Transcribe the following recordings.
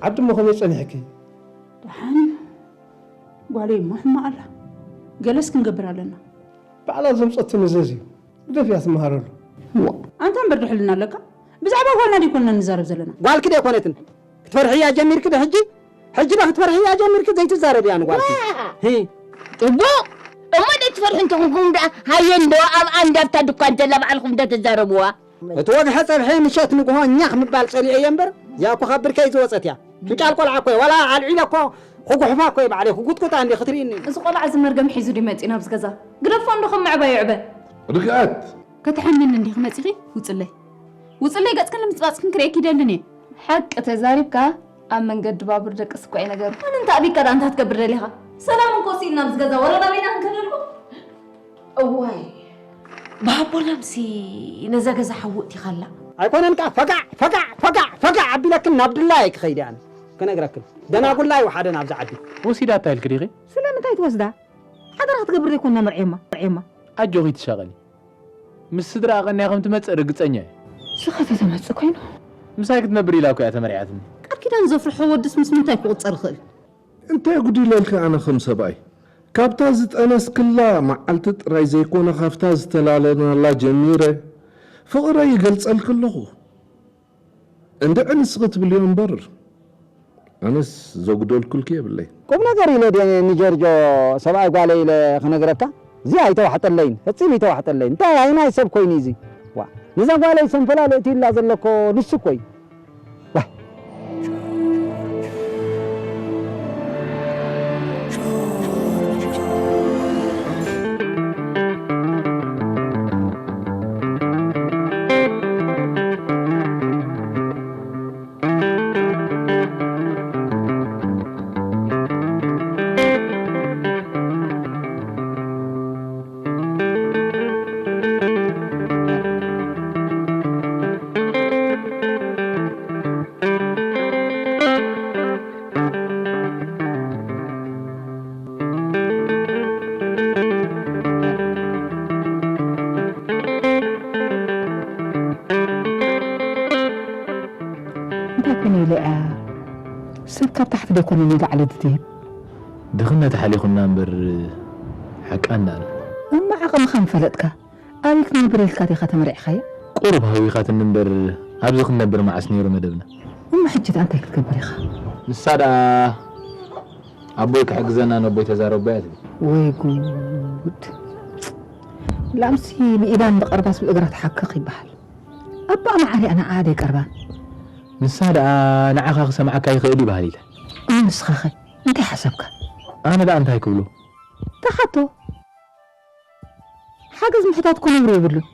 ዓዲ እሞ ከመይ ጸኒሕኪ? ደሓን። ጓለይ እሞ ሕማቕ ኣላ። ገለስ ክንገብር ኣለና። ባዕላ ዘምጸቱ ንዘዝ እዩ። ግደፍያ ትመሃረሉ። እዋ፣ ኣንታ እምበር ድሕልና ኣለካ። ብዛዕባ ጓልና ደይኮንና ንዛረብ ዘለና። ጓልኪ ደይኮነትን። ክትፈርሕያ ጀሚርኪ ዶ ሕጂ? ሕጂ ዶ ክትፈርሕያ ጀሚርኪ ዘይትዛረብያ ንጓልኪ? ዋ! ሂ። ጥቡቕ። እሞ ደትፈርሑ እንተኹንኩም ደኣ ሃየ እንዶ ኣብኣ እንዳብታ ድኳን ዘላ ባዕልኹም እንዳ ተዛረብዋ። እቲ ወግሐ ጸብሐ ምሸት ንግሆ ኛኽ ምባል ጸሊኤ እየ እምበር፣ ያኩ ካብ ብርከይ ዝወጸት እያ። ፍንጫል ቆልዓ እኮ እየ፣ ዋላ ኣልዒለ እኮ ክጉሕፋ እኮ እየ ባዕለይ፣ ክጉጥቁጣ እንዲ ክትርእኒ። እዚ ቆልዓ እዚ መርገም ሒዙ ድዩ መጺኡ ናብዚ ገዛ? ግደፎ እንዶ ከም ምዕባይ ይዕበ። ርግኣት! ከተሐምኒ እንዲኺ መጺኺ? ውጽለይ። ውጽለይ ገጽክን ንምጽባጽክን ክርእየኪ ይደልን እየ። ሓቂ ተዛሪብካ ኣብ መንገዲ ባቡር ደቅስ እኮ ኣይነገሩ። ኣነ እንተ ኣቢካ ደኣ እንታይ ክትገብር ደሊኻ? ሰላም እንኮ ስኢልና ኣብዚ ገዛ፣ ወላ ናበይና ክንከደልኩ? እዋይ፣ ብሃቦ ላምሲ ነዛ ገዛ ሓውእቲ ኻላ። ኣይኮነን ከኣ ፈጋዕ፣ ፈጋዕ፣ ፈጋዕ፣ ፈጋዕ ኣቢለክን ናብ ድላየይ ክኸይድ እየ ኣነ። ክነግረክን። ደናጉላ እዩ ሓደ ናብዚ ዓዲ። ወሲዳታ ኢልኪ ዲኺ? ስለምንታይ ትወስዳ? ሓደራ ክትገብር ዘይኮንና መርዕዮማ፣ መርዕዮማ። ኣጆኺ ትሻቐሊ። ምስ ስድራ ቀንያ ከም ትመጽእ ርግጸኛ እየ። ስኻ ተተመጽእ ኮይኑ? ምሳይ ክትነብር ኢላ እኮ እያ ተመርዕያትኒ። ቃል ኪዳን ዘፍርሖ ወድስ ምስ ምንታይ ክቑጸር ይኽእል? እንታይ ጉዲለልካ ኣነ ከም ሰብኣይ? ካብታ ዝጠነስክላ መዓልቲ ጥራይ ዘይኮነ፣ ካብታ ዝተላለናላ ጀሚረ ፍቕረይ ይገልጸልኪ ኣለኹ። እንድዒ ንስኺ ትብልዮ እምበር፣ ኣነስ ዘጉደልኩልኪ የብለይ። ቁም ነገር ኢለ ድየ ንጀርጆ ሰብኣይ ጓለይ ኢለ ክነግረካ? እዚ ኣይተዋሕጠለይን፣ ፈጺሙ ኣይተዋሕጠለይን። እንታይ ኣየናይ ሰብ ኮይኑ እዚ? ዋ፣ ነዛ ጓለይ ሰንፈላል እትይላ ዘለኮ ንሱ እኮ እዩ። ዋ። እንታይ ኮነ ኢለ እያ? ሰብ ካብ ታሕቲ ደይኮነ ንላዕሊ ድትህብ? ድኽነት ሓሊኹና እምበር ሓቃ እንዳና። እሞ ዓቕምኻ ምፈለጥካ፣ ኣበይ ክትነብር ኢልካ ዲኻ ተመርዒኻዮ? ቁሩብ ሃዊኻትኒ እምበር ኣብዚ ክንነብር መዓስ ነይሩ መደብና? እሞ ሕጂ ደኣ እንታይ ክትገብር ኢኻ? ንሳ ደኣ ኣቦይ ክሕግዘና ነቦይ ተዛረቦ እያ ትብል። ወይ ጉድ! ላምሲ ብኢዳን ብቐርባስ ብእግራ ትሓክኽ ይበሃል። ኣቦኣ መዓር እያ ንዓኣ ደይቀርባ። ንሳ ደኣ ንዓኻ ክሰምዓካ ይኽእል እዩ በሃሊት። እሞ ንስኻኸ እንታይ ሓሰብካ? ኣነ ደኣ እንታይ ክብሎ? ተሓቶ። ሓገዝ ምሕታት እኮ ነውሪ የብሉን።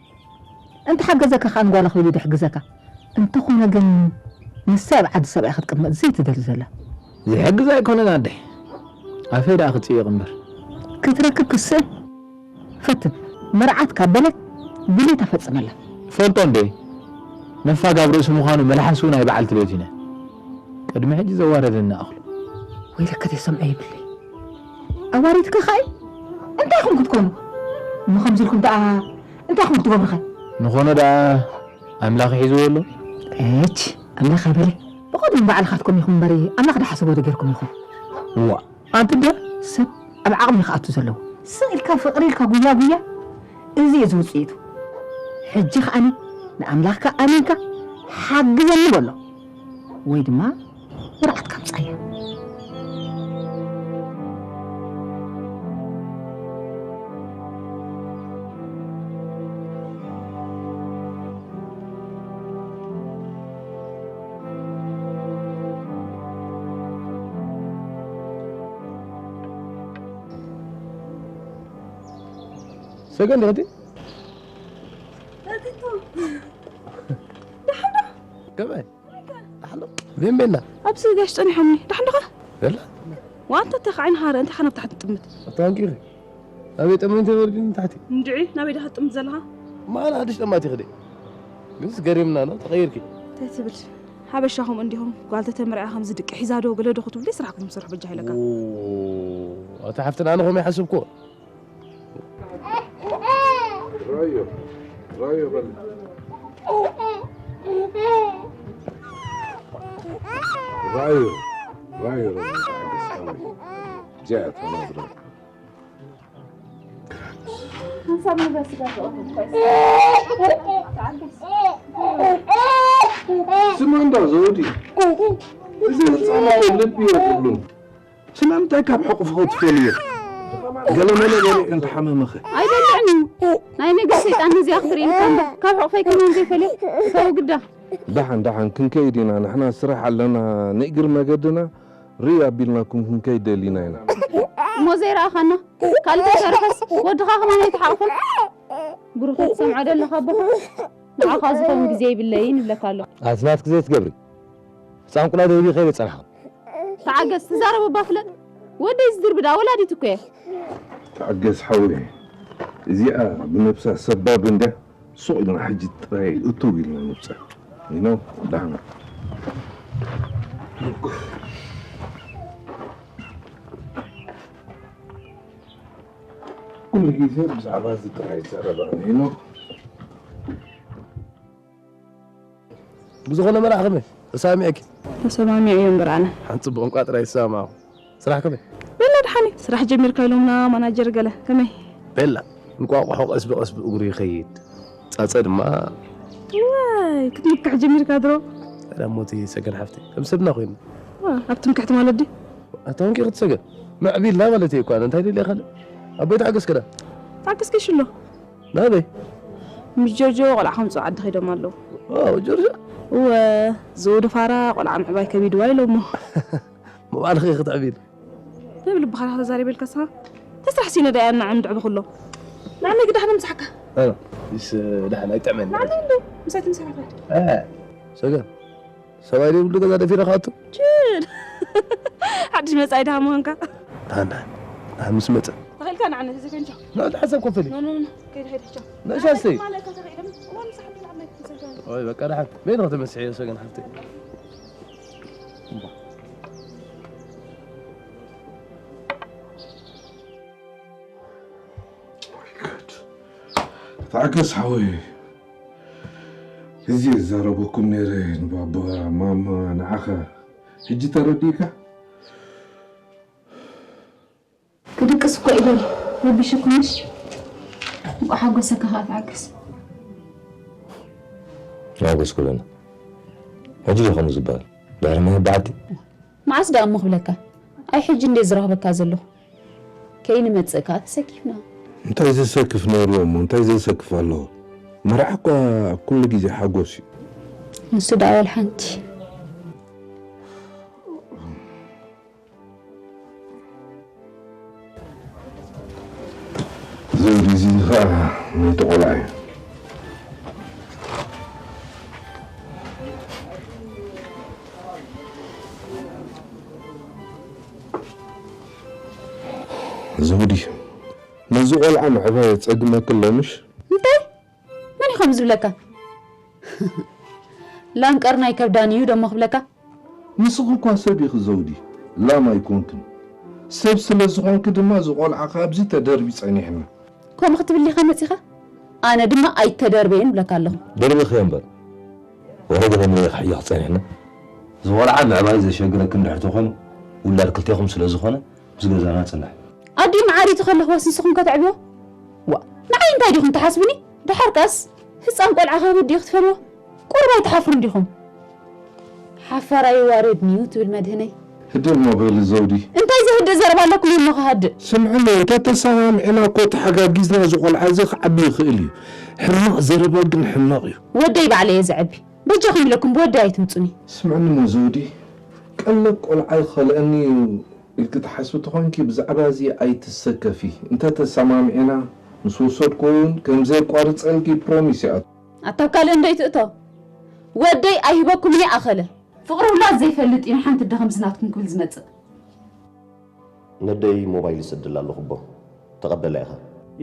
እንተ ሓገዘካ ከኣ ንጓላ ክብል እዩ ድሕግዘካ። እንተኾነ ግን ንሳ ኣብ ዓዲ ሰብኣይ ክትቅመጥ ዘይትደሊ ዘላ። ዝሕግዝ ኣይኮነን ኣደይ። ኣፈይ ደኣ ክጽይቕ እምበር። ክትረክብ ክስእን ፈትን። መርዓትካ በለት ድሌታ ፈጽመላ። ፈልጦ እንዴ? ነፋግ ኣብ ርእሲ ምዃኑ መልሓስ እውን ኣይበዓልቲ ቤቱ ኢነ። ቅድሚ ሕጂ ዘዋረደኒ ኣኽሉ። ወይለከ ዘይሰምዖ የብለይ። ኣዋሪድካ ኸኣ እንታይ ኢኹም ክትኮኑ? እሞ ከምዚ ኢልኩም ደኣ እንታይ ኢኹም ክትገብሩ ኸ? ንኾኖ ደኣ ኣምላኽ ሒዝዎ ኣሎ። ኤች፣ ኣምላኽ ኣይበለ። ብቐደም ባዕልኻትኩም ኢኹም እምበሪ፣ ኣምላኽ ዝሓሰቦ ዶ ጌርኩም ኢኹም? እዋ፣ ኣንቲ እንድያ ሰብ ኣብ ዓቕሚ እዩ ክኣቱ ዘለዎ። ስቕ ኢልካ ፍቕሪ ኢልካ ጉያ ጉያ፣ እዚ እዩ እዚ ውጽኢቱ። ሕጂ ኸኣኒ ንኣምላኽካ ኣሚንካ ሓግዘኒ በሎ። ወይ ድማ መርዓትካ ኣምጻያ። ሰገን ዲኺ? ከመይ? ደሓን ዶ? ደሓን ዶ? ቤንቤና? ኣብዚ ጋሽ ጸኒሖምኒ። ደሓን ዲኻ? የላ። ዋንታ ተኻዒን ሃረ፣ እንታይ ኻብ ታሕቲ ትጥምት? ኣታ ኣንቂኺ። ናበይ ጠመንተ ወርዲ ንታሕቲ? እንድዒ፣ ናበይ ዲኻ ትጥምት ዘለኻ? ማና ሓድሽ ጠማቲ ኽደ። ግንስ ገሪምና ነው፣ ተቐይርኪ። እንታይ ትብል? ሓበሻኹም እንዲኹም፣ ጓል ተተመርዕያ ከምዚ ድቂ ሒዛ ዶ ገለ ዶ ክትብሉ ስራሕኩም ስርሑ በጃ ኢለካ። ኦ፣ ኣታ ሓፍትና ኣነ ኸም ይሓስብኮ። ራዮ፣ ራዮ በል። ራእዩ ራእዩ ራእዩ ሓገዝ ሓወይ። እዚኣ እያ እታ ናብራ። ስማ እንዳ ዘውዲ፣ እዚ ህፃን እኮ ልቢ የብሉን። ስለምንታይ ካብ ሕቑፍኹ ትፈልዮ? ገለመለ በሊዑ እንተሓመመኸ? ኣይበልዕን እዩ። ናይ ነግሪ ሰይጣን ነዚኣ ክትርኢ ኢልካ እምበር፣ ካብ ሕቑፈይ ከመይ ዘይፈልየ? ተው ግዳ። ደሓን ደሓን ክንከይድ ኢና፣ ንሕና ስራሕ ኣለና። ንእግሪ መገድና ርእ ኣቢልናኩም ክንከይድ ደሊና ኢና። እሞ ዘይረኣኻና? ካልእ ተተረፈስ ወድኻ ከማን ኣይትሓቕፎን? ብሩኽ ትሰምዖ ደለኻ ኣቦኻ? ንዓኻ ዝኸውን ግዜ ይብለይን ይብለካ ኣለኹ። ኣቲ ናትኪ ዘይትገብሪ። ህፃን ቁላ ደይቢ ከይደ ጸናሕኹም። ተዓገስ፣ ትዛረብ እባ ፍለጥ። ወደይ ዝድርብዳ ወላዲት እኮ እየ። ተዓገስ ሓወይ። እዚኣ ብነብሳ ሰባብ እንድያ። ሱቕ ኢልና ሕጂ ጥራይ እትው ኢልና ንብጻሕ። You know? ዳሕና። ኩሉ ግዜ ብዛዕባ እዚ ጥራይ ይዛረባ። You know? ብዝኾነ መራሕ ከመይ? ተሰማሚዕኪ? ተሰማሚዐ እየ እምበር ኣነ። ሓንቲ ጽቡቕ እንኳ ጥራይ ተሰማማኹ። ስራሕ ከመይ? ቤላ ደሓን እዩ። ስራሕ ጀሚርካ ኢሎምና ማናጀር ገለ። ከመይ? ቤላ፣ እንቋቑሖ ቀስ ብቐስ ብእግሩ ይኸይድ። ጻጸ ድማ ዋይ፣ ክትምክሕ ጀሚርካ ድሮ? ታዲያ እሞ እቲ ሰገን ሓፍቲ ከም ሰብና ኮይኑ። ዋ፣ ኣብ ትምክሕቲ ማለት ድዩ? ኣታ ወንቂ ክትሰገን። ምዕቢልና ማለት እዩ እኳ፣ እንታይ ደልየ ካልእ? ኣቦይ ተዓገስ ከዳ? ተዓገስ ከይሽሎ። ናበይ? ምስ ጆርጆ ቆልዓ ከምፅኡ ዓዲ ከይዶም ኣለዉ። ዋው፣ ጆርጆ? እወ፣ ዘውዲ ፋራ ቆልዓ ምዕባይ ከቢድዋ ኢሎሞ። ምባልኺ ክትዕቢን። በብ ልብኻ ዲኻ ተዛሪበልካ ንስኻ? ተስራሕ ሲነ ዳኣ እና ዕንድዕ ብኩሎ። ንዓመይ ግዳሕ ነው ምሳሕካ። ኣረ፣ ይስ ደሓን ኣይጥዕመን። ንዓመይ እንዶ፣ ምሳይ ትምሳሕካ። እ፣ ሰገን። ሰብኣይ ዘይብሉ ገዛ ደፊረ ክኣቱ? ችል። ሓድሽ መጻኢ ደሃ ምዃንካ። ደሓን፣ ደሓን። ደሓን ምስ መጸ። ተኸኢልካ ንዓነ ተዘከንጆ። ንዕድ ሓሳብ ኮፈሊ። ኖ፣ ኖ፣ ኖ። ከይደ፣ ከይደ፣ ቻው። ንእሻስተይ። ማለት ተኸኢለ፣ እሞ ምሳሕ ቢል ዓመት ተዘጋኒ። ኦይ፣ በቃ ደሓን። በይንኹ ተመስሕዮ ሰገን ሓፍተይ። እምባ። ተዓገስ ሓወይ። እዚ የዛረበኩም ነይረ ንባባ፣ ማማ፣ ንዓኻ። ሕጂ ተረዲእካ? ክድቅስ እኮ እዩ በል። ረቢሽኩምሽ። እንቋዕ ሓጎሰካ ከኣ ተዓገስ። ሓጎስ ኩለና። ሕጂ ዶ ከምኡ ዝበሃል? ድሕሪ ምሃብ በዓቲ? መዓስ ደኣ እሞ ክብለካ? ኣይ ሕጂ እንዴ ዝረኽበካ ዘለኹ። ከይንመጽእ ከኣ ተሰኪፍና። እንታይ ዘሰክፍ ነይርዎ እሞ እንታይ ዘሰክፍ ኣለዎ? መርዓ እኳ ኩሉ ግዜ ሓጎስ እዩ። ንሱ ደኣ ወላ ሓንቲ። ዘውዲ እዚ ኸኣ ናይቲ ቆልዓ እዩ። ዘውዲ፣ ነዚ ቆልዓ ምዕባይ የጸግመኪ ኣሎ ምሽ? እንታይ? መን እዩ ከምዚ ዝብለካ? ላም ቀርናይ ከብዳን እዩ ደሞ ክብለካ? ንስኺ እኳ ሰብ ኢኺ ዘውዲ፣ ላም ኣይኮንክን። ሰብ ስለ ዝኾንኪ ድማ እዚ ቆልዓ ካብዚ ተደርቢ ጸኒሕና። ከምኡ ክትብል ዲኻ መጺኻ? ኣነ ድማ ኣይተደርበየን እብለካ ኣለኹ። ደርቢኽዮ እምበር፣ ወረ ገለ ንበይ ክሕየኽ ጸኒሕና። እዚ ቆልዓ ምዕባይ ዘሸግረኪ እንድሕር ተኾይኑ፣ ውላድ ክልቴኹም ስለ ዝኾነ፣ ምስ ገዛና ጽንሕ። ኣዲኡ መዓሪቱ ከለኽዋስ ንስኹም ከተዕብዮ? ዋ፣ ንዓይ እንታይ ዲኹም ትሓስብኒ? ደሓር ከኣስ ህጻን ቆልዓ ካብ ኣዲኡ ክትፈልዮ? ቁሩብ ኣይትሓፍሩን ዲኹም? ሓፋር ኣይዋረድን እዩ ትብል መድህነይ። ህድእ እሞ በሊ ዘውዲ። እንታይ ዘህድእ ዘረባ ኣለኩም እሞ ክሃድእ? ስምዕኒ፣ እንተተሰማሚዕና እኮ ተሓጋጊዝና እዚ ቆልዓ እዚ ክዓቢ ይኽእል እዩ። ሕማቕ ዘረባ ግን ሕማቕ እዩ። ወደይ ባዕለይ እየ ዘዕቢ። በጃኹም ኢለኩም ብወደይ ኣይትምጹኒ። ስምዕኒ እሞ ዘውዲ፣ ቀለብ ቆልዓ ይኸልአኒ እዩ ኢልኪ ትሓስቢ ተኾንኪ ብዛዕባ እዚ ኣይትሰከፊ። እንተተሰማሚዕና ምስ ወሰድኩ እውን ከም ዘየቋርጸልኪ ፕሮሚስ ይኣቱ። ኣታ ኣብ ካልእ እንዶ ኣይትእቶ። ወደይ ኣይህበኩምን እየ ኣኸለ። ፍቕሪ ውላድ ዘይፈልጥ እዩ ንሓንቲ እደ ከምዚ ናትኩም ክብል ዝመጽእ። ነደይ ሞባይል ይሰደላ ኣለኹ እቦ፣ ተቐበላ ኢኻ።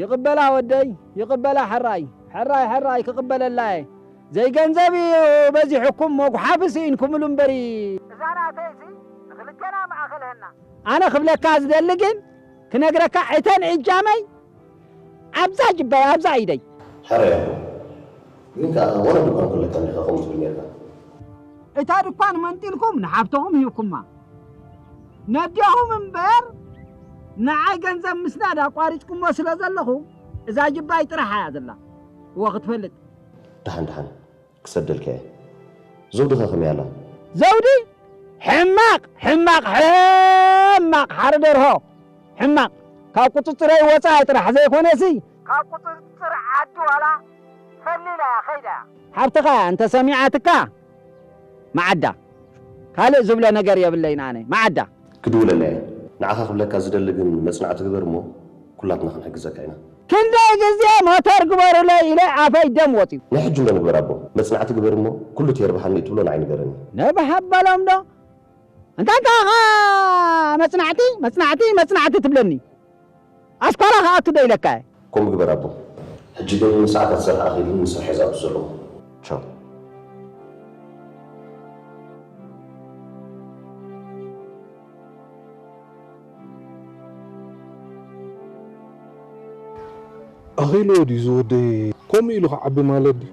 ይቕበላ ወደይ ይቕበላ ሕራይ ሕራይ ሕራይ ክቕበለላ እየ። ዘይገንዘብ እዩ በዚሑኩም መጉሓፊ ስኢንኩምሉ እምበሪ። እዛ ናተይሲ ንኽልቴና መኣኸልሀና። ኣነ ክብለካ ዝደሊ ግን ክነግረካ እተን ዕጃመይ ኣብዛ ጅባይ ኣብዛ ኢደይ። ሕራይ ኣቦ፣ ግን ከኣ ዋላ ድኳን ከለካ እንዲኻ ከምኡ ትብል ነርካ። እታ ድኳን መንጢልኩም ንሓብተኹም ሂብኩማ። ነዲኹም እምበር ንዓይ ገንዘብ ምስናድ ኣቋሪጽኩሞ ስለ ዘለኹም እዛ ጅባይ ጥራሕ እያ ዘላ። እወ ክትፈልጥ። ደሓን ደሓን ክሰደልካ እየ። ዘውድኻ ከመይ ኣላ? ዘውዲ ሕማቕ ሕማቕ ሕማቕ ሓረ ደርሆ ሕማቕ ካብ ቁጽጽረይ ወጻኢ ጥራሕ ዘይኮነሲ ካብ ቁጽጽር ዓዲ ዋላ ፈሊላ እያ ኸይዳ። ሓብትኻ እንተ ሰሚዓትካ መዓዳ። ካልእ ዝብሎ ነገር የብለይን ኣነ። መዓዳ። ክድውለላ እየ። ንዓኻ ክብለካ ዝደሊ ግን መጽናዕቲ ግበር እሞ ኩላትና ክንሕግዘካ ኢና። ክንደይ ግዜ ሞተር ግበሩለይ ኢለ ኣፈይ ደም ወጺኡ። ናይ ሕጂ እንዶ ንግበር ኣቦ። መጽናዕቲ ግበር እሞ ኩሉ እቲ የርብሓኒ እዩ ትብሎ ንዓይ ንገረኒ። ነብሓ በሎም ዶ? እንታይ እንታይ ኢኻ መጽናዕቲ፣ መጽናዕቲ፣ መጽናዕቲ ትብለኒ? ኣስኳላ ክኣቱ ዶ ኢለካ እየ? ከምኡ ግበር ኣቦ። ሕጂ ግን ሰዓታት ስራሕ ኣኺሉኒ፣ ስራሕ እየ ዝኣቱ ዘለኹ። ቻው። ኣኺልዎ ድዩ ዝወደይ? ከምኡ ኢሉ ክዓቢ ማለት ድዩ?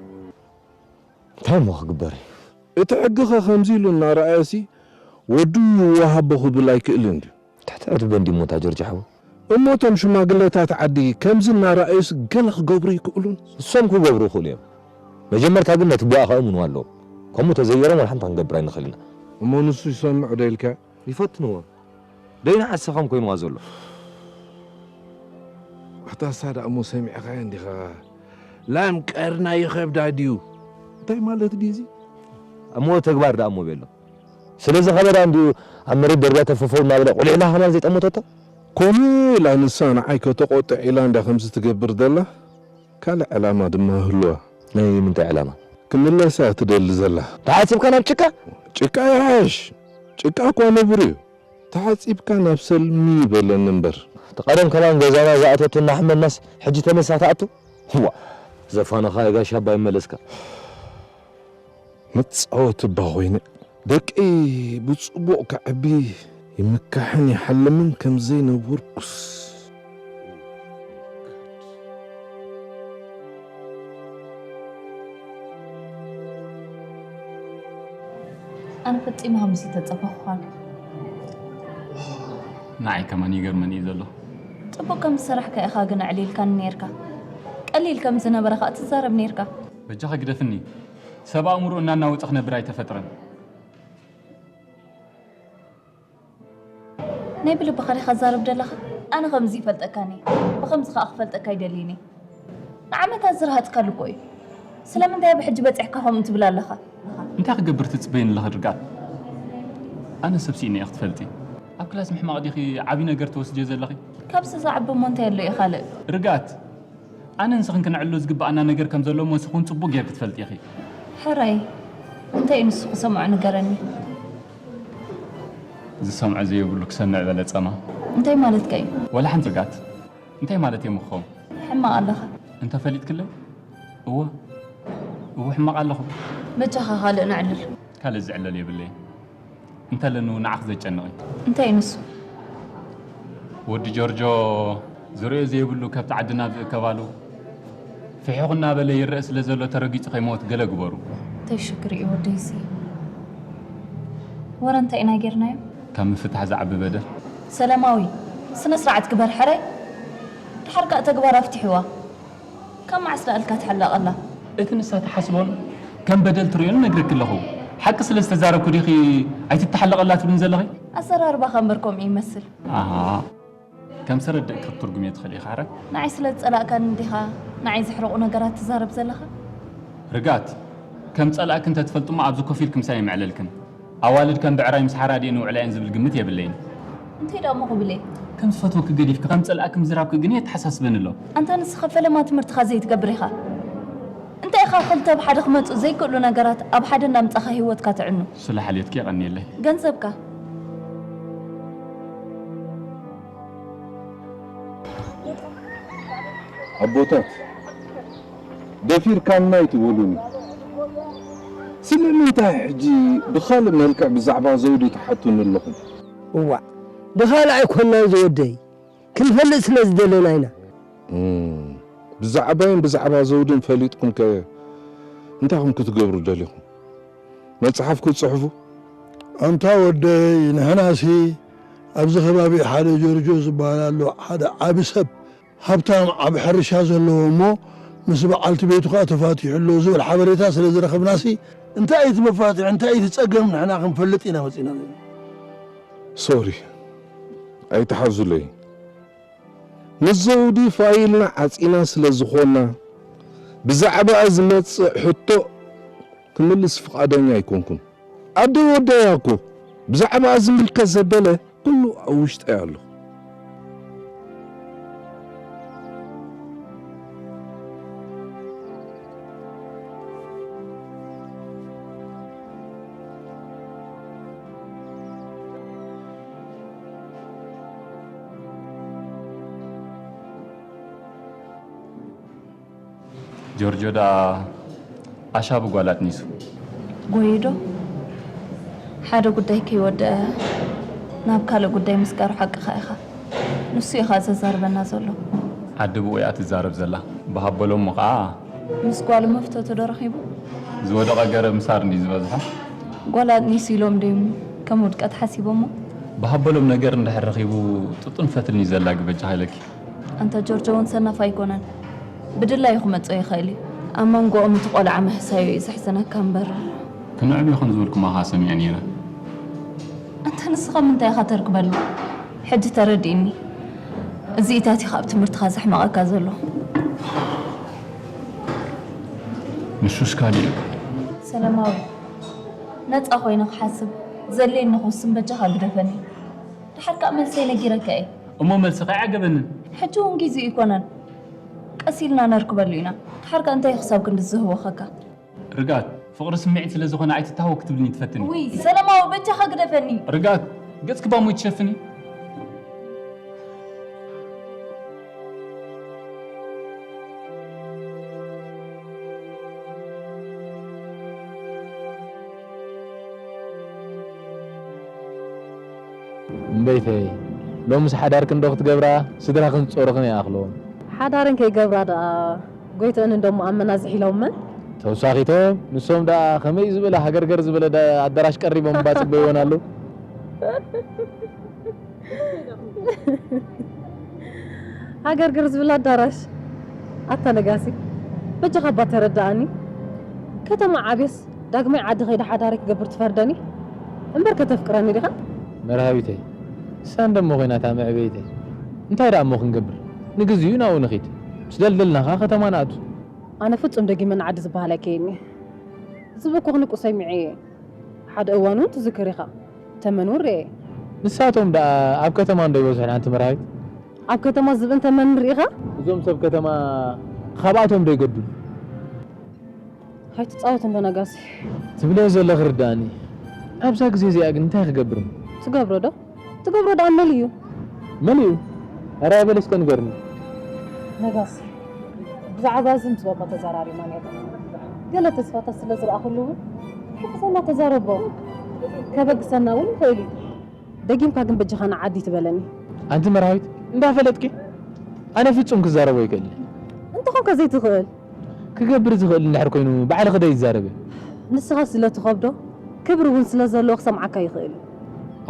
እንታይ እሞ ክግበር እዩ? እቲ ሕጊኸ ከምዚ ኢሉ እናረኣየሲ ወዱ ይወሃቦ ክብል ኣይክእልን ድዩ? ትሕቲ ዕድመ እንዲሞ እታ ጆርጅ ሓወይ። እሞ እቶም ሽማግለታት ዓዲ ከምዚ እናረኣዩስ ገለ ክገብሩ ይክእሉን? እሶም ክገብሩ ይኽእሉ እዮም። መጀመርታ ግን ነቲ ቡኣ ከእምንዎ ኣለዎም። ከምኡ ተዘይገይሮም ወላ ሓንቲ ክንገብር ኣይንኽእልን ኢና። እሞ ንሱ ይሰምዖ ዶ ኢልካ? ይፈትንዎ። ደይና ዓሰኸም ኮይንዋ ዘሎ። ኣታ እሳ ደኣ እሞ ሰሚዕኻያ እንዲኻ? ላም ቀርና ይኸብዳ ድዩ? እንታይ ማለት ድዩ እዚ? እሞ ተግባር ደኣ እሞ ቤሎ። ስለዚ ከበዳ እንዲዩ ኣብ መሬት ደርብያ ተፈፈው እናበለ ቁሊዕላ ከማን ዘይጠመተቶ? ከምኡ ኢላ ንሳ ንዓይ ከተቆጥዕ ኢላ እንዳ ከምዚ ትገብር ዘላ? ካልእ ዕላማ ድማ ህልዋ። ናይ ምንታይ ዕላማ? ክምለሳ እያ ትደሊ ዘላ። ተሓጺብካ ናብ ጭቃ? ጭቃ ይሓይሽ። ጭቃ እኳ ንቡር እዩ። ተሓጺብካ ናብ ሰልሚ ይበለኒ እምበር። እቲ ቀደም ከማን ገዛና ዝኣተቱ እናሕመናስ ሕጂ ተመልሳ ትኣቱ? ዋ፣ ዘፋንኻ ጋሽ ኣባይ መለስካ። መጻወቲ እባ ኮይነ። ደቀይ ብጽቡቕ ክዕቢ ይምካሕን ይሓልምን ከም ዘይነበርኩስ። ኣነ ፈጺመ ከምዚ ተጸበኹኻን። ንዓይ ከማን ይገርመኒ እዩ ዘሎ። ጽቡቕ ከም ዝሰራሕካ ኢኻ ግን ኣዕሊልካኒ ነይርካ። ቀሊል ከም ዝነበረ ኸኣ ትዛረብ ነይርካ። በጃኻ ግደፍኒ። ሰብ ኣእምሮ እናናወጸ ክነብር ኣይተፈጥረን። ናይ ብልብኻ ዲኻ ትዛረብ ዘለኻ? ኣነ ከምዚ ይፈልጠካን እየ። ብኸምዚ ኸኣ ክፈልጠካ ኣይደልይን እየ። ንዓመታት ዝረሃጽካሉ እኮ እዩ። ስለምንታይ ኣብ ሕጂ በጺሕካ ከምኡ ትብል ኣለኻ? እንታይ ክገብር ትጽበይኒ ኣለኺ ርግኣት? ኣነ ሰብ ስኢነ እየ ክትፈልጢ። ኣብ ክላስ ምሕማቕ ዲኺ ዓቢ ነገር ትወስድዮ ዘለኺ? ካብዚ ዝዓቢ እሞ እንታይ ኣሎ እዩ ካልእ? ርግኣት፣ ኣነ ንስኽን ክነዕልሎ ዝግብኣና ነገር ከም ዘሎ እሞ ንስኽን ጽቡቕ ጌርኪ ትፈልጢ ኢኺ። ሕራይ፣ እንታይ እዩ ንሱ ክሰምዖ ንገረኒ። ዝሰምዖ ዘይብሉ ክሰምዕ በለ ጸማ። እንታይ ማለትካ እዩ? ወላ ሓንቲ ርግኣት። እንታይ ማለት እየ ምኾን? ሕማቕ ኣለኻ። እንተ ፈሊጥክለይ? እወ። እወ ሕማቕ ኣለኹ። በጃኻ ካልእ ነዕልል። ካልእ ዝዕለል የብለይን። እንተለኒ እውን ንዓኽ ዘጨንቕ እዩ። እንታይ እዩ ንሱ? ወዲ ጆርጆ ዝርእዮ ዘይብሉ ከብቲ ዓድና ኣብ ዝእከባሉ፣ ፍሒኹ እናበለ ይረአ ስለ ዘሎ ተረጊጹ ከይመውት ገለ ግበሩ። እንታይ ሽግር እዩ ወደይሲ? ወረ እንታይ ኢና ጌርናዮ? ካብ ምፍታሕ ዝዓቢ በደል። ሰላማዊ፣ ስነ ስርዓት ግበር ሕራይ። ድሓር ከኣ ተግባር ኣፍትሕዋ። ካብ መዓስ ደኣ ኢልካ ትሕለቐላ? እቲ ንሳ ትሓስቦን ከም በደል ትርእዮን እነግረኪ ኣለኹ። ሓቂ ስለ ዝተዛረብኩ ዲኺ ኣይትተሓለቐላ ትብልኒ ዘለኺ? ኣዘራርባኻ እምበር ከምኡ ይመስል። ኣሃ። ከም ስረድእ ክትትርጉምዮ ትኽእል ኢኻ፣ ሕራይ? ንዓይ ስለ ዝጸላእካኒ ዲኻ ንዓይ ዘሕርቑ ነገራት ትዛረብ ዘለኻ? ርግኣት፣ ከም ጸላእኪ እንተ ትፈልጢ እሞ ኣብዚ ኮፍ ኢልኪ ምሳይ ኣይምዕለልክን። ኣዋልድ ከም ብዕራይ ምስ ሓራዲኤን ይውዕላ እየን ዝብል ግምት የብለይን። እንታይ ደኣ እሞ ክብል እየ? ከም ዝፈትወኪ ገዲፍኪ ከም ዝጸላእኪ ምዝራብኪ ግን የተሓሳስበኒ ኣሎ። ኣንታ ንስኻ ፈለማ ትምህርትኻ ዘይትገብር ኢኻ። እንታይ ኢኻ ክልተ ብሓደ ክመጹ ዘይክእሉ ነገራት ኣብ ሓደ እንዳምጻኻ ህይወትካ ትዕኑ? ስለ ሓልዮትኪ የቐንየለይ። ገንዘብካ። ኣቦታት፣ ደፊርካና ኣይትበሉኒ። ስለምንታይ ሕጂ ብኻልእ መልክዕ ብዛዕባ ዘውዲ ትሓቱኒ ኣለኹም? እዋእ፣ ብኻልእ ኣይኮንናን ዝወደይ፣ ክንፈልጥ ስለ ዝደለና ኢና። እም፣ ብዛዕባይን ብዛዕባ ዘውድን ፈሊጥኩምከ እንታይ ኢኹም ክትገብሩ ደሊኹም? መጽሓፍ ክትጽሕፉ? ኣንታ ወደይ፣ ንሕናሲ ኣብዚ ከባቢ ሓደ ጆርጆ ዝበሃል ኣሎ፣ ሓደ ዓቢ ሰብ፣ ሃብታም ዓቢ ሕርሻ ዘለዎ እሞ፣ ምስ በዓልቲ ቤቱ ከኣ ተፋቲሑ ኣሎ ዝብል ሓበሬታ ስለ ዝረኸብናሲ፣ እንታይ እዩ እቲ መፋትሒ፣ እንታይ እዩ እቲ ጸገም ንሕና ክንፈልጥ ኢና መጺና ዘለና። ሶሪ፣ ኣይትሓዙለይ። ምስ ዘውዲ ፋይልና ዓጺና ስለ ዝኾንና፣ ብዛዕባኣ ዝመጽእ ሕቶ ክምልስ ፍቓደኛ ኣይኮንኩን። ኣደይ ወደያ እኮ ብዛዕባኣ ዝምልከት ዘበለ ኩሉ ኣብ ውሽጠይ ኣሎ። ጆርጆ ደኣ ኣሻ ብጓል ኣጥኒሱ። ጎይዶ፣ ሓደ ጉዳይ ከይወደአ ናብ ካልእ ጉዳይ ምስጋሩ ሓቅኻ ኢኻ። ንሱ ኢኻ ዘዛርበና ዘሎ። ዓዲ ብኡ እያ ትዛረብ ዘላ። ብሃበሎም ከኣ። ምስ ጓሉ መፍተቱ ዶ ረኺቡ? ዝወደቐ ገረብ ምሳር እንዲ ዝበዝሖ። ጓል ኣጥኒሱ ኢሎም ድዮም ከም ውድቀት ሓሲቦሞ? ብሃበሎም ነገር እንድሕር ረኺቡ ጥጡን ፈትልን እዩ ዘላጊ በጃኻ ኢለኪ። ኣንታ ጆርጆ እውን ሰናፍ ኣይኮነን። ብድላዩ ክመጽኦ ይኽእል እዩ። ኣብ መንጎኦም እቲ ቆልዓ ምህሳዩ እዩ ዘሕዝነካ እምበር። ክንዕብ ይኹን ዝብልኩማ ኸኣ ሰሚዐ ነይረ። ኣንታ ንስኻ ምንታይ ኢኻ ተርክበሉ? ሕጂ ተረዲእኒ። እዚ ኢታት ኢኻ ኣብ ትምህርትኻ ዘሕመቐካ ዘሎ። ንሱስ ካሊእ እዩ። ሰላማዊ፣ ነጻ ኮይነ ክሓስብ፣ ዘድልየኒ ክውስን በጃኻ ግደፈኒ። ደሓር ከኣ መልሰይ ነጊረካ እየ። እሞ መልስኻ ኣይዓገበንን። ሕጂ እውን ግዜኡ ኣይኮነን። ቀስ ኢልና ነርክበሉ ኢና። ደሓር ከኣ እንታይ ክሳብ ክንዲ ዝህወኸካ? ርግኣት፣ ፍቕሪ ስምዒት ስለ ዝኾነ ኣይትተሃወ ክትብልኒ ትፈትኒ። ውይ ሰለማዊ፣ በጃኻ ግደፈኒ። ርግኣት፣ ገጽኪ ባሞ ኣይትሸፍኒ። እምበይተይ፣ ሎምስ ሓዳርክን ዶ ክትገብራ፣ ስድራኽን ዝጾሩኽን ይኣኽሎም። ሓዳረን ከይገብራ ደኣ ጎይተአን እንደሞ ኣመናዝሕ ኢሎመን። ተውሳኺቶም ንሶም ደኣ ከመይ ዝበለ ሃገርገር ዝበለ ዳ- ኣዳራሽ ቀሪቦም እባ ጽበይወን ኣለዉ። ሃገርገር ዝብል ኣዳራሽ። ኣታ ነጋሲ፣ በጃኻ እባ ተረድኣኒ። ከተማ ዓብየስ ዳግማይ ዓዲ ከይደ ሓዳረይ ክገብር ትፈርደኒ? እምበር ከተፍቅረኒ ዲኻ? መርሃዊተይ፣ እሳ እንደሞ ኮይና እታ መዕበይተይ። እንታይ ደኣ እሞ ክንገብር? ንግዚኡ ናብኡ ንኺድ። ምስ ደልደልና ኸኣ ከተማ ንኣቱ። ኣነ ፍጹም ደጊመ ንዓዲ ዝበሃል ኣይከይድን እየ። ዝብኩኽኒ እኮ ሰሚዐ እየ። ሓደ እዋን እውን ትዝክር ኢኻ። ተመን እውን ርእየ። ንሳቶም ደኣ ኣብ ከተማ እንዶ ይበዝሑን ኣንቲ መርሃዊት? ኣብ ከተማ ዝብእን ተመንን ርኢኻ? እዞም ሰብ ከተማ ካብኣቶም ዶ ይገድሉ? ኣይትጻወት እንዶ ነጋሲ። ትብለዮ ዘለኺ ርድኣኒ። ኣብዛ ግዜ እዚኣ ግን እንታይ ክገብር እሞ? ትገብሮ ዶ? ትገብሮ ደኣ መሊኡ። መሊኡ? ኣረ በሊ እስከ ንገርኒ። ነጋሲ፣ ብዛዕባ እዚ ምስ ባባ ተዘራሪብና ነይርና። ገለ ተስፋታት ስለ ዝረኣኹሉ እውን ክሕግዘና ተዛረቦ። ከበግሰና እውን ይኽእል እዩ። ደጊምካ ግን በጃኻ ንዓዲ ትበለኒ። ኣንቲ መርሃዊት እንዳፈለጥኪ ኣነ ፍጹም ክዛረቦ ይክእል። እንተኾንካ ዘይትኽእል ክገብር ዝኽእል እንድሕር ኮይኑ ባዕልኺ ዶ ይዛረብ እየ። ንስኻ ስለ ትኸብዶ ክብሪ እውን ስለ ዘለዎ ክሰምዓካ ይኽእል እዩ።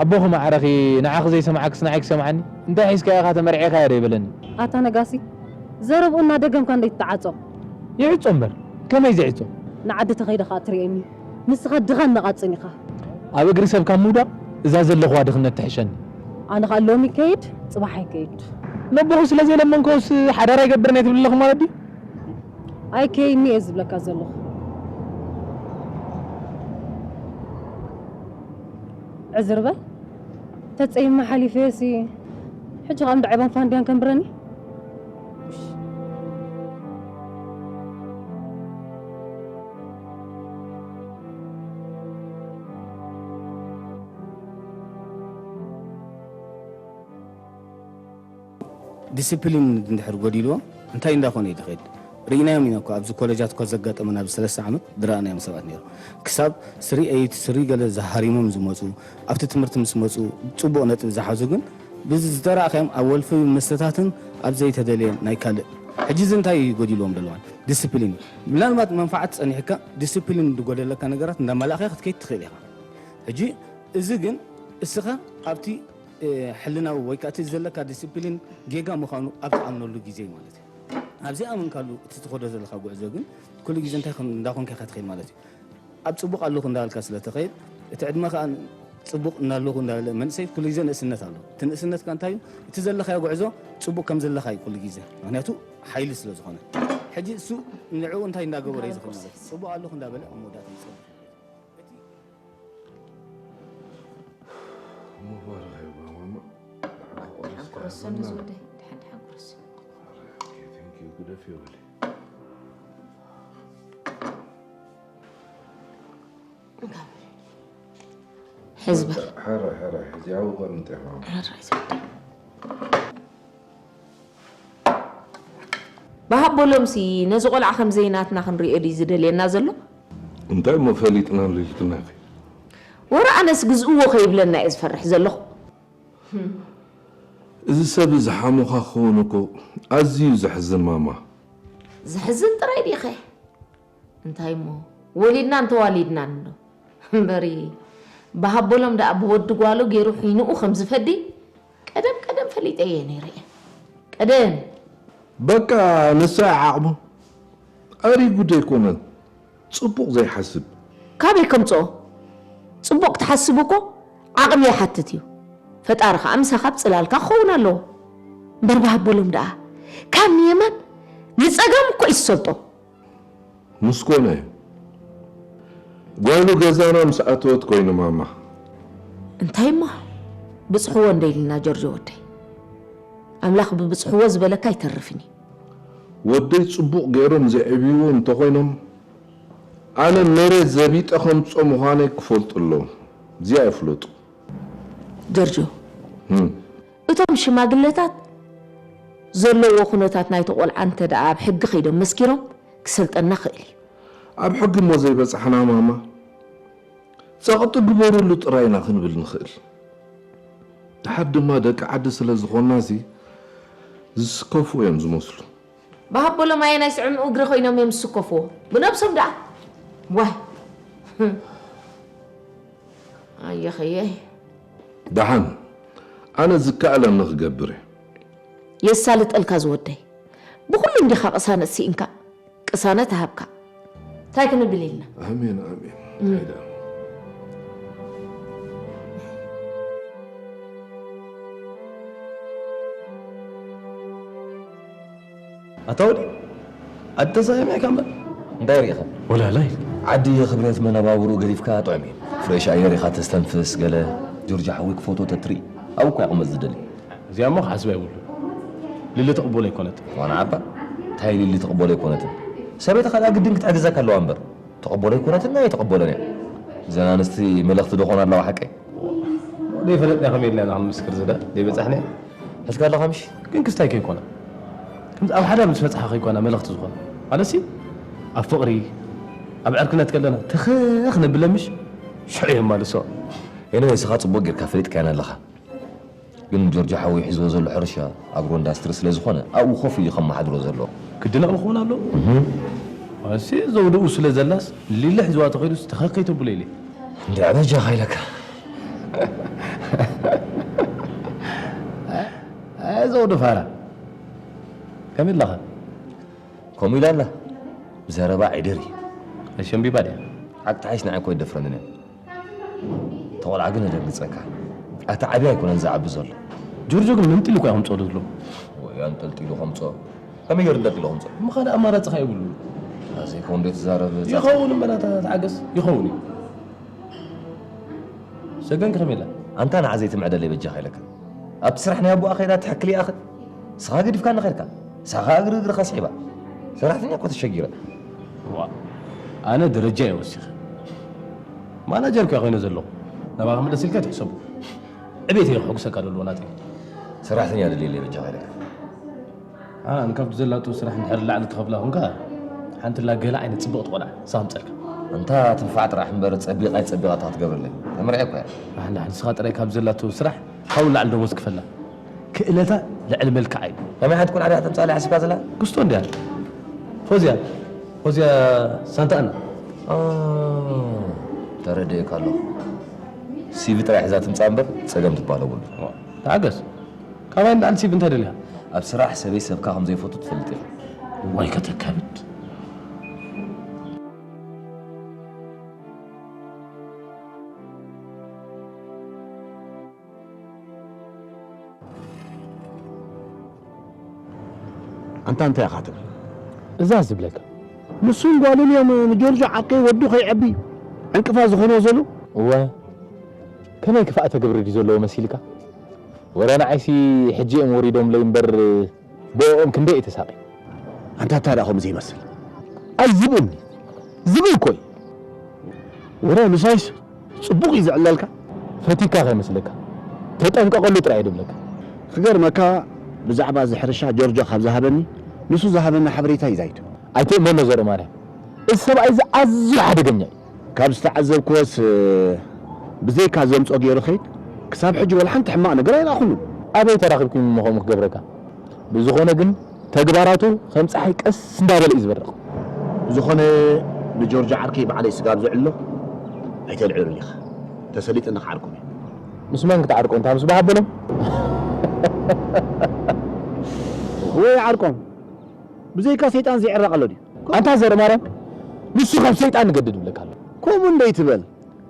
ኣቦኺ ማዕረኺ ንዓኺ ዘይሰምዓክስ ንዓይ ክሰምዓኒ? እንታይ ሒዝካዮ ኢኻ ተመርዒኻዮ ዶ ይበለኒ። ኣታ ነጋሲ ዘረብኡ እናደገምካ እንዶ ይትዓጾ። ይዕጾ እምበር ከመይ ዘይዕጾ? ንዓዲ ተኸይደ ኸኣ ትርእየኒ። ንስኻ ድኻን ነቓጽን ኢኻ። ኣብ እግሪ ሰብ ካብ ምውዳቕ እዛ ዘለኹዋ ድኽነት ትሕሸኒ። ኣነ ኸኣ ሎሚ ይከይድ ጽባሕ ኣይከይድ። ነቦኹ ስለ ዘይለመንክዎስ ሓዳር ኣይገብርን እየ ትብሊ ኣለኺ ማለት ድዩ? ኣይከይድን እየ ዝብለካ ዘለኹ። ዕዝር በል። ተጸይመ ሓሊፈሲ ሕጂ ኸኣ እንዳ ዒባን ፋንድያን ከንብረኒ። ዲስፕሊን እንድሕር ጎዲልዎ እንታይ እንዳኾነ እዩ ዝኸይድ? ርኢናዮም ኢና እኮ ኣብዚ ኮለጃት እኮ ዘጋጠመና ኣብዚ ሰለስተ ዓመት ዝረኣናዮም ሰባት ነይሩ። ክሳብ ስሪ ኤይት ስሪ ገለ ዝሃሪሞም ዝመፁ ኣብቲ ትምህርቲ ምስ መፁ ፅቡቕ ነጥቢ ዝሓዙ ግን ብዝተረኣኻዮም ኣብ ወልፊ መስተታትን ኣብ ዘይተደልየ ናይ ካልእ ሕጂ እዚ እንታይ እዩ ጎዲልዎም ዘለዋን? ዲስፕሊን እዩ። ምናልባት መንፋዓት ጸኒሕካ ዲስፕሊን ዝጎደለካ ነገራት እንዳመላእኻ ክትከይድ ትኽእል ኢኻ። ሕጂ እዚ ግን እስኻ ኣብቲ፣ እ፣ ሕልናዊ ወይ ከኣ እቲ ዘለካ ዲስፕሊን ጌጋ ምዃኑ ኣብ ትኣምነሉ ግዜ ማለት እዩ። ኣብዚ ኣመንካሉ እቲ ትኸዶ ዘለኻ ጉዕዞ ግን ኩሉ ግዜ እንታይ ከም እንዳኾንካ ኢኻ ትኸይድ ማለት እዩ። ኣብ ጽቡቕ ኣለኹ እንዳበልካ ስለ ትኸይድ፣ እቲ ዕድመ ከኣ ጽቡቕ እናለኹ እንዳበለ መንእሰይ ኩሉ ግዜ ንእስነት ኣሎ። እቲ ንእስነትካ እንታይ እዩ? እቲ ዘለኻዮ ጉዕዞ ጽቡቕ ከም ዘለኻ እዩ ኩሉ ግዜ። ምኽንያቱ ሓይሊ ስለ ዝኾነ። ሕጂ እሱ ንዕኡ እንታይ እንዳገበረ እዩ ዝኸይድ ማለት እዩ? ጽቡቕ ኣለኹ እንዳበለ ኣብ መወዳእታ ይጸንሕ። ሙባረክ ይግባ ማማ። ደሓን ቆረስ ደሓን ቁረሰኒ ከኣልና። ዝወደይ፣ ደሓን ደሓን ቁረስ። ኦኬ፣ ቴንክ ዩ፣ ግደፍ ይበል። እንካ በል። ሕዝበር። ሕራይ፣ ሕራይ፣ ሕጂ ኣብኡ በር ምንታይ ማማ። ሕራይ ዝወደይ። ብሃቦሎምሲ ነዚ ቆልዓ ከም ዘይናትና ክንሪኦ ድዩ ዝደልየና ዘሎ? እንታይ እሞ ፈሊጥናሉ ኢልክና ኢኺ? ወረ ኣነስ ግዝእዎ ከይብለና እየ ዝፈርሕ ዘለኹ። እዚ ሰብ እዚ ሓሙኻ ክኸውን እኮ ኣዝዩ ዘሕዝን ማማ። ዘሕዝን ጥራይ ዲኸ? እንታይ እሞ ወሊድናን ተዋሊድናን እንዶ። እምበሪ ብሃቦሎም ደኣ ብወዲ ጓሉ ገይሩ ሒንኡ ከም ዝፈዲ ቀደም ቀደም ፈሊጠ እየ ነይረ እየ። ቀደም። በቃ ንሳ ዓቕሙ ኣሪጉ ዶ ኣይኮነን ጽቡቕ ዘይሓስብ? ካበይ ከምጽኦ? ጽቡቕ ክትሓስብ እኮ ዓቕሚ ይሓትት እዩ። ፈጣሪ ከኣ ምሳኻ ኣብ ጽላልካ ክኸውን ኣለዎ። እምበር ብሃቦሎም ደኣ ካብ ንየማን ንጸጋም እኮ እዩ ዝሰልጦ። ምስ ኮነ ጓሉ ገዛና ምስ ኣተወት ኮይኑ ማማ። እንታይ እሞ ብጽሕዎ እንደ ኢልና ጆርጆ ወደይ። ኣምላኽ ብብጽሕዎ ዝበለካ ኣይተርፍን እዩ። ወደይ ጽቡቕ ገይሮም ዘዕብይዎ እንተኾይኖም ኣነ መሬት ዘቢጠ ከምጾ ምዃነይ ክፈልጡ ኣለዎም። እዚኣ ይፍለጡ። ጆርጆ፣ እም። እቶም ሽማግለታት ዘለዎ ኩነታት ናይቲ ቆልዓ እንተ ደኣ ኣብ ሕጊ ከይዶም መስኪሮም ክሰልጠና ክእል እዩ። ኣብ ሕጊ እሞ ዘይበጻሕና ማማ፣ ጸቕጢ ግበሩሉ ጥራይ ኢና ክንብል ንኽእል። ድሓር ድማ ደቂ ዓዲ ስለ ዝኾንና እዚ ዝስከፉ እዮም ዝመስሉ። ብሃቦሎም ኣየናይ ስዕምኡ እግሪ ኮይኖም እዮም ዝስከፍዎ? ብነብሶም ደኣ? ዋይ። ኣየኸየ። ደሓን፣ ኣነ ዝከኣለኒ ክገብር እየ። የሳልጠልካ ዝወደይ። ብኹሉ እንዲኻ ቅሳነት ስኢንካ፣ ቅሳነት ሃብካ። እንታይ ክንብል ኢልና? ኣሜን፣ ኣሜን። እንታይ ደኣ? ኣታ ወዲ፣ ዓዲ ተሳኢምካ እምበር። እንታይ ርኢኻ? ወላላይ። ዓዲ ክብረት መነባብሮ ገዲፍካ ጥዑም እዩ። ፍሬሽ ኣየር ኢኻ ተስተንፍስ፣ ገለ ጆርጆ ሓወይ ክፎቶ ተትርኢ፣ ኣብኡ እኮ ይቕመጥ ዝደሊ። እዚኣ እሞ ክሓስባ የብሉ። ሊሊ ትቕበሎ ኣይኮነትን። ዋና ዓባ፣ እንታይ ሊሊ ትቕበሎ ኣይኮነትን? ሰበይትኻ ደኣ ግድን ክትሕግዘካ ኣለዋ እምበር። ትቕበሎ ኣይኮነትን ኣይትቕበሎን እያ። እዘን ኣንስቲ መለኽቲ ዶ ኾና ኣለዋ ሓቀይ? ዘይፈለጥና ከመይ ኢልና ኢና ክንምስክር ዝዳ? ዘይበጻሕና? ሕዝካ ኣለኻ ምሽ? ግን ክስታይ ከይኮነ። ከምዚ ኣብ ሓዳር ምስ በጻሓ ከይኮና መለኽቲ ዝኾነ። ማለትሲ፣ ኣብ ፍቕሪ፣ ኣብ ዕርክነት ከለና ተኸኽ ነብለ ምሽ? ሽዑ እዮም ማልሶ። ኤኒወይ፣ ንስኻ ጽቡቕ ጌርካ ፈሊጥካየን ኣለኻ። ግን ጆርጆ ሓወይ ሒዝዎ ዘሎ ሕርሻ ኣግሮ ኢንዳስትሪ ስለ ዝኾነ፣ ኣብኡ ኮፍ ኢሉ ከመሓድሮ ዘለዎ። ግድን ኣብኡ ክኸውን ኣለዎ? እህ። እሲ ዘውድኡ ስለ ዘላስ፣ ሊሊ ሒዝዋ ተኸይዱስ ተኸክ ከይተብሎ ኢለ። እንድዒ በጃኻ ኢለካ። ኣይ ዘውዱ ፋራ። ከመይ ኣለኻ? ከምኡ ኢላ ኣላ። ብዘረባ ዒደር እዩ። ኣሸንቢባ ድያ? ሓቂ ተሓይሽ ንዓይ እኮ ኣይደፍረንን እያ። እቲ ቆልዓ ግን የደንግጸካ። ኣቲ ዓብያ ኣይኮነን ዝዓቢ ዘሎ። ጆርጆ ግን መንጢሉ እኮ ከምጽኦ ዘሎ። ወይ ኣንጠልጢሉ ከምጽኦ። ከመይ ገይሩ ኣንጠልጢሉ ከምጽኦ? እሞ ካልእ ኣማራጺ ከ የብሉን። ኣዘይ ከውን ዶ ትዛረብ? ይኸውን እምበር ኣታ ተዓገስ፣ ይኸውን እዩ። ሰገን ከመይ ኢላ? ኣንታ ንዓ ዘይትምዕደለይ በጃኻ ኢለካ። ኣብቲ ስራሕ ናይ ኣቦኣ ከይዳ ትሕክል ይኣኽል። ንስኻ ገዲፍካኒ ኸድካ። ንስኻ እግሪ እግርኻ ስሒባ። ሰራሕተኛ እኮ ተሸጊረ። ዋ፣ ኣነ ደረጃ እየ ወሲኸ። ማናጀር እኮ ኮይነ ዘለኹ። ናባኻ ምለስ ኢልካ ትሕሰቡ። ዕቤት እየ ከሐጉሰካ ዘለዎ ናተይ። ሰራሕተኛ ደልየለይ በጃኻ ኢለካ። ኣ፣ ንካብቲ ዘላቶ ስራሕ እንድሕር ላዕሊ ትኸፍላ ኹንካ፣ ሓንቲ ላ ገለ ዓይነት ጽብቕቲ ቆልዓ ንሳ ከምጸልካ። እንታ ትንፋዕ ጥራሕ እምበር ጸቢቓ ኣይጸቢቓ እታ ክትገብረለይ። ተመርዒ እኮ እያ። ኣሕንዳ ንስኻ ጥራይ ካብ ዘላቶ ስራሕ ካብኡ ላዕሊ ደሞዝ ክፈላ። ክእለታ ልዕሊ መልክዓ እዩ። ከመይ ሓንቲ ቆልዓ ድያ ተምጻእ ሓሲብካ ዘላ? ክስቶ እንድያ። ፎዝያ፣ ፎዝያ ሳንታና። ኣ፣ ተረዲኤካ ኣለኹ። ሲቪ ጥራይ ሒዛ ትምጻእ እምበር ጸገም ትበሃል የብሉን። ተዓገስ። ካባይ ንላዕሊ ሲቪ እንታይ ደልያ? ኣብ ስራሕ ሰበይ ሰብካ ከም ዘይፈቱ ትፈልጥ ኢኻ። ዋይ ከተካብድ። ኣንታ እንታይ ኢኻ ትብል? እዛ ዝብለካ። ንሱን ጓሉን እዮም ንጆርጆ ዓርከይ ወዱ ከይዐቢ ዕንቅፋት ዝኾንዎ ዘለዉ። እወ፣ ከመይ ክፋእ ተግብሪ ድዩ ዘለዎ መሲልካ? ወረ ንዓይሲ ሕጂ እዮም ወሪዶምለይ እምበር ብኦም ክንደይ እየ ተሳቒ። ኣንታ እንታይ ደኣ ከምኡ ዘይመስል? ኣይ ዝብእኒ። ዝብእ እኮ እዩ። ወረ ምሳይስ ጽቡቕ እዩ ዝዕለልካ። ፈቲካ ከይመስለካ። ተጠንቀቐሉ ጥራይ እየ ድብለካ። ክገርመካ ብዛዕባ እዚ ሕርሻ ጆርጆ ካብ ዝሃበኒ፣ ንሱ ዝሃበኒ ሓበሬታ እዩ ዛይቱ። ኣይትእመኖ ዘርኢ ማርያም። እዚ ሰብኣይ እዚ ኣዝዩ ሓደገኛ እዩ። ካብ ዝተዓዘብክዎስ፣ ብዘይካ ዘምጾ ገይሩ ኸይድ፣ ክሳብ ሕጂ ወላ ሓንቲ ሕማቕ ነገር ኣይረኣኹሉን። ኣበይ ተራኺብኩም እሞ ከምኡ ክገብረካ? ብዝኾነ ግን ተግባራቱ ከም ጸሓይ ቀስ እንዳበለ እዩ ዝበርቕ። ብዝኾነ ንጆርጆ ዓርከይ ባዕለይ ስጋብ ዝዕሎ ኣይተልዕሉን ኢኻ። ተሰሊጥኒ ክዓርኩም እየ። ምስ መን ክትዓርቆ? እንታ ምስ በሃበሎም? ወይ ዓርቆም። ብዘይካ ሰይጣን ዘይዕረቕ ኣሎ ድዩ? ኣንታ ዘርኢ ማርያም፣ ንሱ ካብ ሰይጣን ንገድድ ይብለካ ኣሎ። ከምኡ እንዶ ይትበል።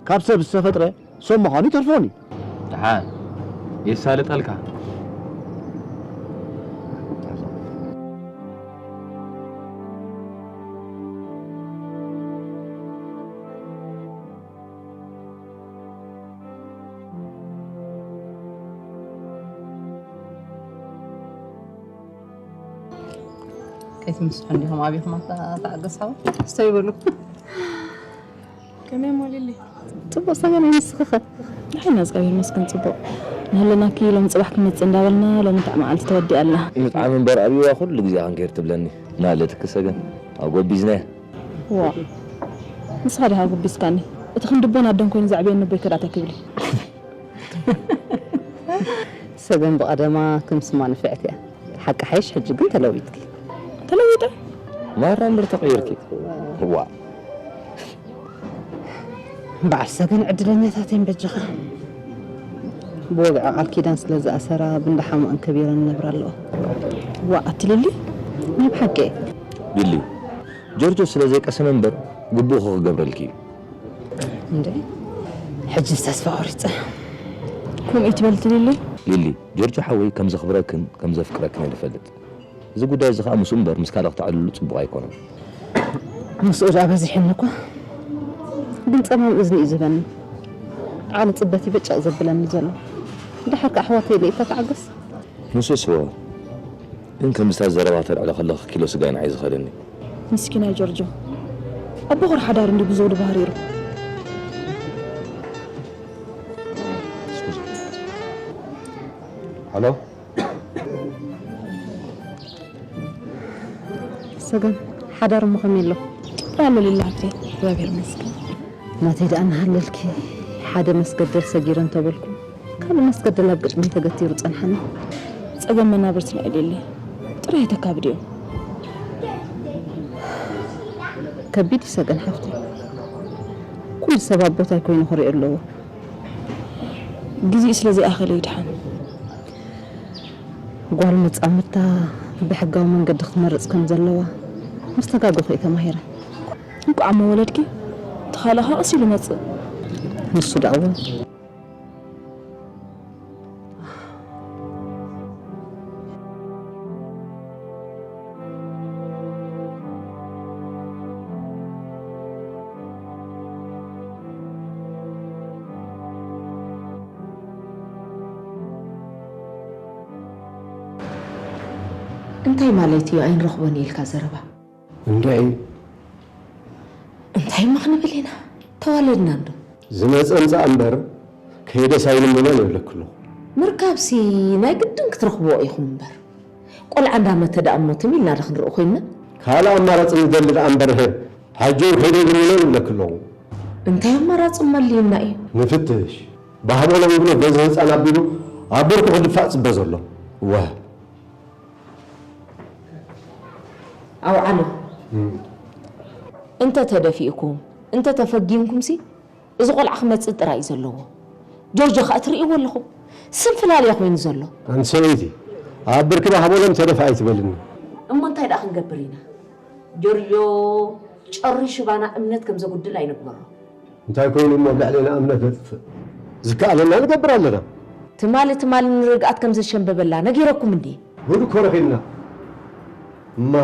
ካብ ሰብ ዝተፈጥረ ሰብ ምዃኑ ይተርፎን እዩ። ደሓን የሳልጠልካ። ከይትምስሑ እንዲኹም ኣቢኹም ኣታ ተዓገስ ሓወይ። ስተይ በሉ። ከመይ እሞ ሊሊ? ጽቡቕ ሰገን ኣይንስኽኸ? ንሕና እግዚኣብሔር ይመስገን ጽቡቕ። ንህልናኪ ሎም ጽባሕ ክመጽእ እንዳበልና ሎም እንታይ መዓልቲ ተወዲኣ ኣላ። ምጥዓም እምበር ኣብይዋ ኩሉ ግዜ ክንከይር ትብለኒ። ናለትኪ ሰገን። ኣብ ጎቢዝናያ። ዋ። ንስኻ ዲኻ ጎቢዝካኒ? እቲ ክንድቦን ኣደን ኮይኑ ዘዕበየኒ ኣቦይ ከዳተ ክብሊ። ሰገን ብቐደማ ከም ስማ ንፍዕቲ እያ። ሓቂ ሓይሽ ሕጂ ግን ተለዊጥኪ። ተለዊጠ? ማራ እምበር ተቐይርኪ። ዋ። በዓል ሰገን ዕድለኛታት እየን በጃኻ። ብወግዒ ቃል ኪዳን ስለ ዝኣሰራ ብእንዳ ሓሙኣን ከቢረን ይነብራ ኣለዋ። ዋ ኣቲ ሊሊ ናይ ብሓቂ። ሊሊ፣ ጆርጆ ስለ ዘይቀሰነ እምበር ግቡእኺ ክገብረልኪ እዩ። እንዴ ሕጅስ ተስፋ ቆሪጸ። ከምኡ ትበል ትሊሊ? ሊሊ፣ ጆርጆ ሓወይ ከም ዘኽብረክን ከም ዘፍቅረክን እየ ዝፈልጥ። እዚ ጉዳይ እዚ ኸኣ ምስኡ እምበር ምስ ካልእ ክተዕልሉ ጽቡቕ ኣይኮነን። ምስኡ ደኣ በዚሕኒ እኳ፣ ግን ጸማም እዝኒ እዩ ዝህበኒ። ዓሊ ጽበት እዩ በጨቕ ዘብለኒ ዘሎ። ድሓር ከኣ ኣሕዋተይ ኢለ እዩ ተተዓገስ። ንሱስ እወ፣ ግን ከምዝታ ዘረባ ተልዕሎ ከለኺ ኪሎ ስጋይ ንዓይ ዝኸደኒ። ምስኪናይ ጆርጆ። ኣቦ ኹር ሓዳር እንዲ ብዘውዲ ባህሪሩ። ሃሎ። ሰገን፣ ሓዳር እሞ ከመይ ኣሎ? ጽቡቕ ኣሎ ሊሊ ሓፍተይ፣ እግዚኣብሔር ይመስገን። ናተይ ደኣ እናሃለልኪ ሓደ መስገደል ሰጊረ እንተበልኩ፣ ካልእ መስገደል ኣብ ቅድመይ ተገቲሩ ጸንሓኒ። ጸገም መናብርትና እዩ ሊሊ። ጥራይ ተካብድዮ። ከቢድ እዩ ሰገን ሓፍተይ። ኩሉ ሰብ ኣብ ቦታይ ኮይኑ ክሪኦ ኣለዎ። ግዜኡ ስለ ዘይኣኸለ ይድሓን። ጓል መጻምድታ ብሕጋዊ መንገዲ ክትመርጽ ከም ዘለዋ ምስ ተጋገኹ እየ ተማሂረ። እንቋዕ እሞ ወለድኪ፣ እቲ ካልእ ኸኣ ቀስ ኢሉ ይመጽእ። ንሱ ደኣ እወ። እንታይ ማለት እዩ ኣይንረኽቦን ኢልካ ዘረባ? እንድዒ። እንታይ እሞ ክንብል ኢና? ተዋለድና እንዶ። ዝመጸ ምጻእ እምበር ከይደስ ኣይልምኖን ይብለኪ ኣለኹ። ምርካብሲ ናይ ግድን ክትረኽብዎ ኢኹም እምበር። ቆልዓ እንዳመተ ደኣ እሞ ትም ኢልና ዶ ክንርኢ ኮይንና? ካልእ ኣማራጺ ንደሊ ደኣ እምበር ሕጂ እውን ከይደ ኣይልምኖን ይብለኪ ኣለኹ። እንታይ ኣማራጺ እሞ ኣልዩና እዩ? ንፍትሽ። ባህ በሎ ይብሎ በዚ ህጻን ኣቢሉ ኣብ ብርኩ ክድፋእ ጽበ ዘሎ። ወ። ኣውዓሎም፣ እንተ ተደፊእኩም እንተ ተፈጊምኩምሲ፣ እዚ ቆልዓ ክመጽእ ጥራይ እዩ ዘለዎ። ጆርጆ ከኣ ትርእይዎ ኣለኹም፣ ስንፍላልያ ኮይኑ ዘሎ። ኣንቲ ሰበይቲ፣ ኣብ ብርክና ሃቦሎም ተደፋ ኣይትበልኒ። እሞ እንታይ ደኣ ክንገብር ኢና? ጆርጆ ጨሪሹ ባና እምነት ከም ዘጉድል ኣይንግበሮ። እንታይ ኮይኑ እሞ ኣብ ልዕሌና እምነት ነጥፍእ? ዝከኣለና ንገብር ኣለና። ትማሊ ትማሊ ንርግኣት ከም ዘሸንበበላ ነጊረኩም እንዴ? ጉድ እኮ ረኺብና። እማ